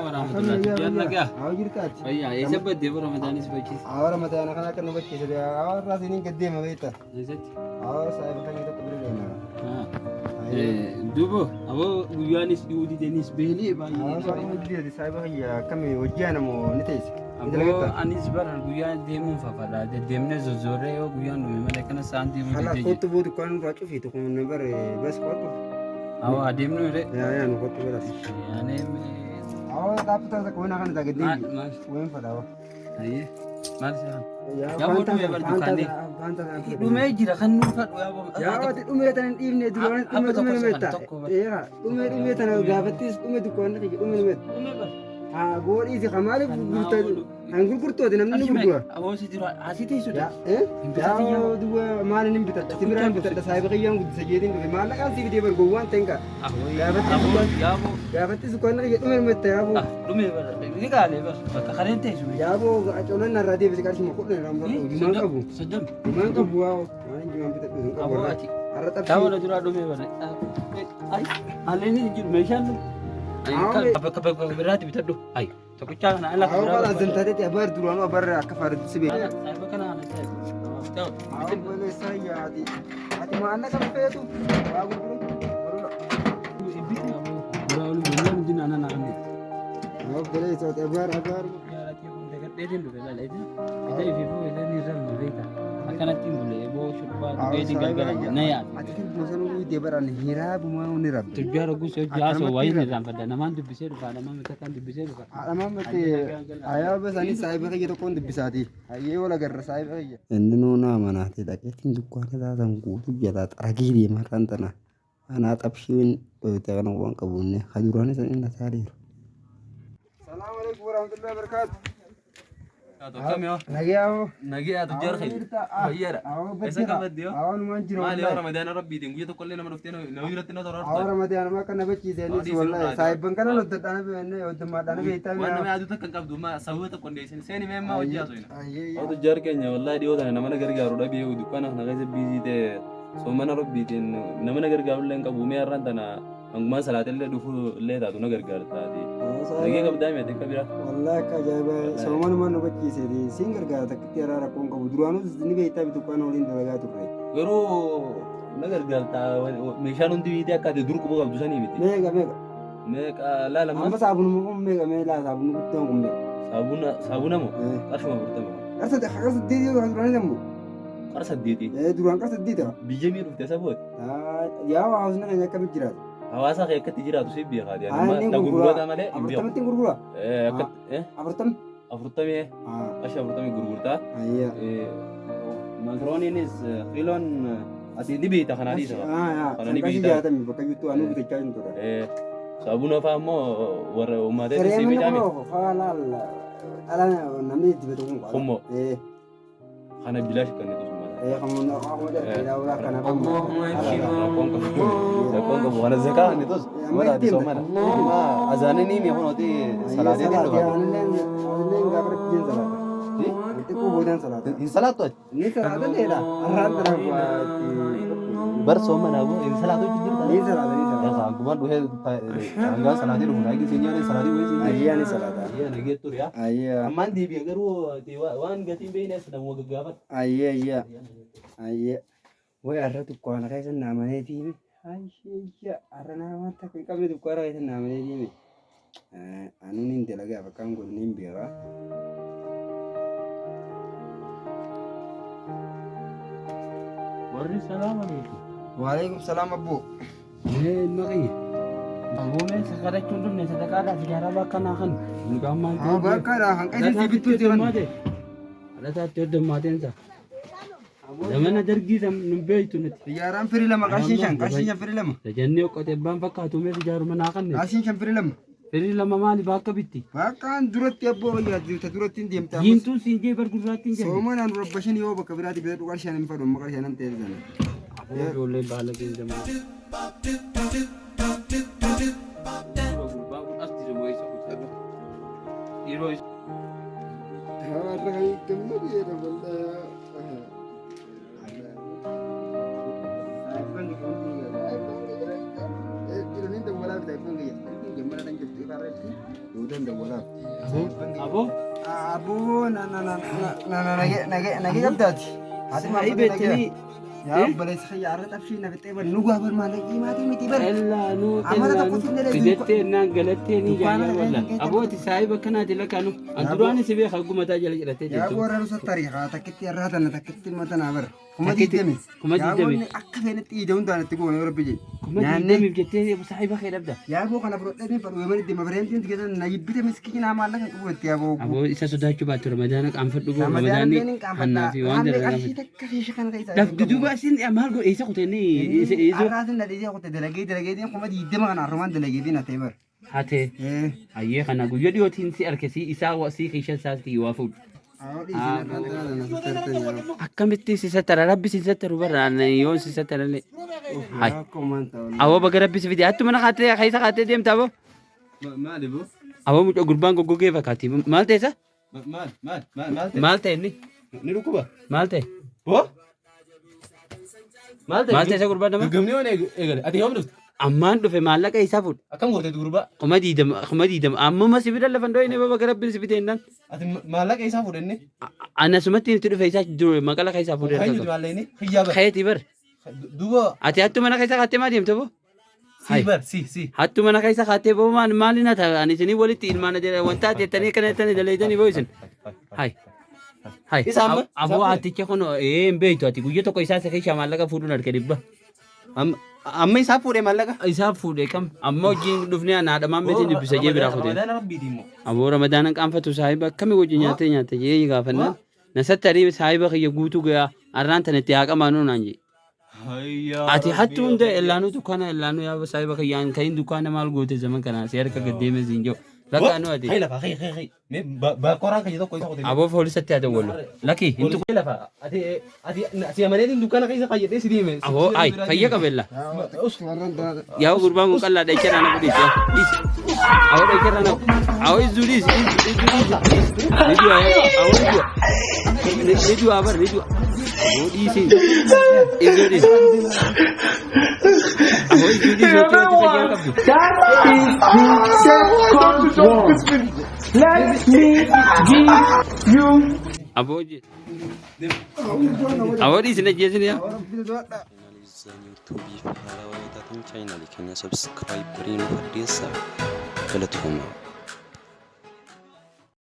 warahmatullahi Tujjaan nagaa. Haa jirtaati. Fayyaa eessa baddee bara Ramadaanis bachiisa. Haa Ramadaana kana akka nu bachiise haa irraa isiniin gad deema beekta. Eessatti? Haa saayiba kan tokko bira deema. Duuba aboo guyyaanis dhiyuu didenis beelee Haa baay'ee. saayiba hojii saayiba kiyya akkamii hojii anamoo ni teesse. Ni Aboo dalagattaa? anis bara guyyaa deemuun fafadha. Deddeemnee zozzoorree yoo guyyaan dhume malee kana sa'aan deemuu Hala didee kottu boo dukkaan nurraa cufiitu kun na bare bas kottu. Awwa adeemnu irree. Yaa yaa nu kottu baras. Yaanee Haa dhaabbataa takka waan kana gad maal deebi. maal Waan fadhaa. ayyee maal si haan. Yaa Yaa boo dhumee bar dukkaanni. Dhumee jira kan nuuf fadhu yaa boo. Yaa ati dhumee tana hin dhiifne duraan Abba dhumee tokko dhumee isa meetta. kan tokko bar. Yaa dhumee dhumee tana gaafattis dhume dukkaanni kiyya dhume dhume. Dhumee bar. Haa goodhiisi kan maaliif Kan gurgurtaa naa oolu. kan gurgurtooti namni ni gurgura. Aboo si jira asii teessu Yaa eh yaa duwwa maal inni bitadha si biraan bitadha saayiba kiyyaan guddisa jeetiin dhufe maallaqaan si bitee bar gowwaan ta'in kaa. Aboo yaa boo. Gaafattis dukkaanni kiyya dhume dhumetta yaa boo. Dhumee bar ni qaalee bar bakka kareen teessu. Yaa boo colan narraa deebise qarshuma kudhan irraan barbaadu jumaan qabu. Soddom. Jumaan qabu waa waan jumaan bitadhu hin qabu. Aboo ati. Har'a Taa xabsii. wala duraa dhumee bar. Haalli jiru meeshaan dhume. Bakka bakka biraatti bitadhu. Ayi tokkichaa kana ala Haa waan azantateeti abaar duraanuu abaarra akka faarratti si beeku. Saayiba kana ala saayiba. Haa obboleessaa yaati. Ati maallaqa feetu waa gurguru. Duraa oluu jennaan hundinuu anaan haqne. Haa obboleessaa ati abaar abaar. Akkanatti hin bulee boo shurbbaa dhugeetiin galgala na yaadu. Ati kan bosona guutee baraan hiraa bumaa ni rabbi. Tujjaara gosa hojii haasoo waayee ni irraanfadha. Namaan dubbisee dhufa, namaan mitataan dubbisee dhufa. Haadhamaan mattee ayaa basanii saayiba kiyya tokkoon dubbisaati. Hayyee wal agarra saayiba kiyya. Inni nuunaa manaati dhaqeetiin dukkaana taatan guutuu jalaa xaragee deema har'aan tana. Anaa xabshiin dhoyte kana waan qabuunne ha duraan isan inni taariiru. Salaamu alaikum warahmatullahi wabarakatuh. Nagayaa hoo. Nagaa tujjaara keenya. Fayyaadha. Eessa qabadde yoo? Awwa numaan jiru Maali yoo wallahi. Ramadaana rabbiitiin guyya tokkollee nama dhuftee nama biratti na Awwa toraarta. Ramadaanuma akka na bachiiseenis Odii wallahi sirraa saayibban kana hoddadhaan beekne hoddammaadhaan beektaa Waan nama yaadu takka hin qabdu ma sababa tokko hin dhiyeessin. Seeni mee ammaa hojii haasofna. Ayyee. Yoo tujjaar keenya wallahi dhiyoo tana nama na gargaaru dhabee dukkaana kana keessa biizii ta'e soomana rabbiitiin nama na gargaaru illee hin qabu. Mee har'aan tana hangumaan salaata illee dhufu illee taatu na gargaartaati. Nagee qabdaa mee xiqqa bira. Wallahi akka ajaa'ibaa soomanuma nu bachiiseeti siin gargaara takkitti haraa rakkoon qabu duraanuu ni beektaa dukkaana waliin dalagaa turre. Garuu na gargaarta meeshaan hundi biitee akka ati dur quba qabdu sanii miti. Meeqa meeqa? Meeqa laalama. Amma saabunuma kun meeqa mee laa saabunni guddaan kun meeqa? Saabuna saabuna moo qarshuma afurtama. Qarsa qarsa saddeetii yoo duraanii dammoo? Qara saddeetii. Duraan qarsa saddeeti. Biyya mii dhufte sabooti. Yaa hawaasni keenya akkamitti jiraata? Hawaasa kee akkatti jiraatu si beekaati. Haa inni Ta gurgura. gurgurata malee hin beeku. Afurtamatti gurgura? Akkatti Afurtam? afurtamii qarshii afurtamii gurgurtaa. Ayyaa. Makarooniinis kiiloon ati ni beekta kanaa dhiisa. Kana ni Qarshii beekta. jaatamii bakka jirtu anuu bitachaa hin turre. Saabuna fa'aa immoo warra uummatee si Kireemni bitaa kun fa'aa laal dhala namni itti bitu kun. Hummoo. Kana bilaash kan nuti sumata. Kana Rakkoon qabu. Rakkoon qabu. Kana zakaa kan nuti sumata ati soomana. Azaanini mi kunooti salaateetiin dhufa. Hin salaattu ati. Bar soomana boo hin salaatu jirta. Hangumaan dhufee hangaa salaatii dhufu naagi siin nyaata salaatii wayii siin nyaata. Nagee ture yaa. Ammaan deebi'e garuu waan gatiin beeknes nama gaggaafadha. Way har'a dukkaana keessa naamanee diime. Ayya har'a nama takka hin qabne dukkaana keessa naamanee diime. Anuun hin dalagaa bakka hin godhu hin beekaa. Warri salaam alaikum. Waalaikum salaam abboo. Mee ilma kiyya. Aboo mee kadhachuun dhufne sadaqaadhaaf ijaaraa bakka naa kan. Mucaan maal Haa bakka dha hanqa isin si bittuu jiran. Dhalataa hoddommaateen sa. Zamana dargii san nun beektu nuti. Xiyyaaraan firii lama qarshiin shan qarshiin shan firii lama. Jannee oqqote abbaan fakkaatu mee ijaaruma naa kanne. Qarshiin shan firii lama. Firii lama maali bakka bitti? Bakkaan duratti abboo wayyaa ta duratti hin deemta. Diimtuun siin jee bar gurraatti hin jenne. Soomanaan rabba shan yoo bakka biraatti bitadhu qarshii shan hin fedhu amma qarshii shanan ta'e sana. Aboo ijoolleen baala keenya Yeroo Boodan dawwalaaf. Aboo. Aboo na na na na na nage nage qabdaati. Haati Saahibettanii. Yaa obboleessa kiyya har'a xabshii na fixee bar nu gaa bar maallaqii maatii miti bar. Ellaanuu Amala tokkotti illee fidettee naan galattee ni Dukkaana jaalala walla. dhaqee Abooti saahiba akkanaati lakkaanu. An duraan si beeka gumataa jala jedhattee Yaa jirtu. warra nusa tariikaa takkitti har'aa tana takkitti matanaa bar. Kuma Takkitti- digdami. kuma Yaa digdami. wanni akka feenetti iida hundaan itti goone yoo rabbi jedhe. Kuma Nyaannee. digdamiif jettee saahiba kee dhabda. Yaa boo kana fudhadhee ni fadhu yoo itti mabareentiin keessa na jibbite miskiinaa maallaqa qabu itti yaa boo. Aboo isa sodaachuu baattu ramadaana qaanfadhu boo Ramadaana ramadaanni illee ni qaanfadha. hannaa fi waan Haalli dalagaa qarshii takka keessa kana keessa. Dhabdu duuba isin maal godhe isa kutee isa Har'aatiin na dhiisee kute dalagee dalagee 20,000 kana har'umaan dalagee fi na ta'e bar. hatee ayyee kana guyyaa dhiyootiin si arke si isaa si keeshan isaatti waa fuudhu. Awwa dhiisee har'aan tana na sittartee. Akkamitti si sattara rabbi si sattaru barra yoo si sattarallee. Hai. Akkuma ta'u. Aboo baga rabbi si fide hattu mana kaatee keessa kaatee deemta aboo. Maali boo? Aboo mucaa gurbaan goggogee fakkaati maal ta'e isa? Maal maal maal maal ta'e? Maal ta'e inni? Ni dhukkuba? Maal ta'e? Boo? Maal ta'e? Maal ta'e isa gurbaan nama? Gaggabnee waan eegale. Ati yoom dhufte? Ammaan dhufe maallaqa isaa fuudhe. Akkam goote gurbaa? 20,000 ammuma si bira lafa hin dhoyne baga rabbiin si fide jennaan. Ati maallaqa isaa fuudhenne? Anasumatti itti dhufe isaa jiru maqala keessaa fuudhee Kan harka nuti maallaqni? Hiyyaa qaba. bar. Keetii bar. Duuba Ati hattu mana keessa kaattee maa deemte boo? si bar si si. Hattu mana keessa kaattee boo maal maali na ta'a? Ani isinii walitti ilmaan wanta ati jettanii akkana jettanii daleeytanii boo isin. Hai. Hai. Isa amma? Aboo aticha kun ee hin beektu ati guyya tokko isaa isa keessa maallaqa fuudhuun harka dhibba. Amma isaa fuudhee maallaqa? Isaa fuudhee kam? Amma wajjin dhufnee ana haadha maammeetiin dubbisa jee biraa kutee. Ramadaana rabbiiti immoo. Aboo ramadaana qaanfatu saahiba akkamii wajjin nyaatee nyaate jee gaafannaan. Na sattarii saahiba kiyya guutuu gayaa arraan tana itti haa qamaanuu naan jee. Ati hattu hunda ellaanuu dukkaana ellaanuu yaa saahiba kiyyaan kayin dukkaana maal goote zaman kana si harka gaddeeme siin jiru. Lakkaanuu ati. Hayyi lafa hayyi hayyi hayyi. Mee bakkoraan kiyya tokko isa qote. Aboo poolisatti haa dawwallu. Lakki hin tuqu. Hayyi lafa ati ati si amaneetiin dukkaana keessa kayyadhee si deeme. Aboo ay fayya qabeella. Har'aan tana. Yaa gurbaan kun qal'aa dheecharraa na fudhiisi. Dhiisi. Aboo dheecharraa na. Aboo izzuu dhiisi. Izzuu dhiisi. Ni du'a aboo ni du'a. Ni du'a bar ni du'a. Aboo dhiisi. Izzuu dhiisi. Aboo izzuu dhiisi wanti wanti fayyaa qabdu. That is the second one. Let me give you Aboo je. Aboo dhiisi na jeesin yaa. Yuutuubii fi haarawaa yoo taatan chaayinaalii keenya sabskiraayib godhuu nu addeessaa. Galatooma.